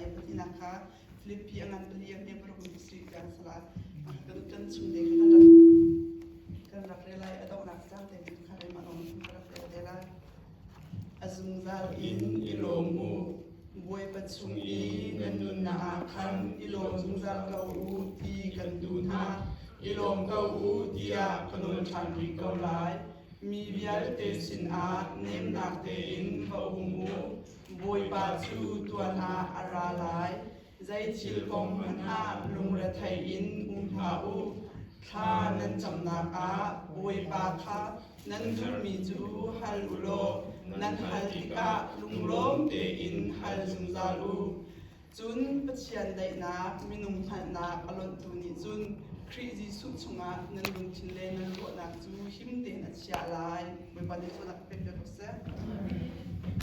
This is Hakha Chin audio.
A pahnihnak kha Filipi a ngan pali a hme paruk in pasarih tiang a si lai. Kan kan chung te kha kan rak kan rak rel lai. A donghnak cang te kha keimah lawng ka rak rel te lai. A zungzal in i lawm u. Bawipa chung i nan nunnak ah khan i lawm zungzal ko u ti kan duh hna. I lawm ko u tiah ka nawl ṭhan rih ko lai. Mi vialte sinah nemnak tein va um u. Bawipa cu tuan ah a ra lai. Zei thil kong hmanh ah lungrethei in um hlah u. Thla nan camnak ah Bawipa kha nan duhmi cu hal u law nan hal tikah lunglawm tein hal zungzal u. Cun Pathian daihnak minung hngalhnak a lonhtu nih cun Khrih Jesuh chungah nan lungthin le nan ruahnak cu him tein a chiah lai. Bawipa nih sualnak pek ko seh.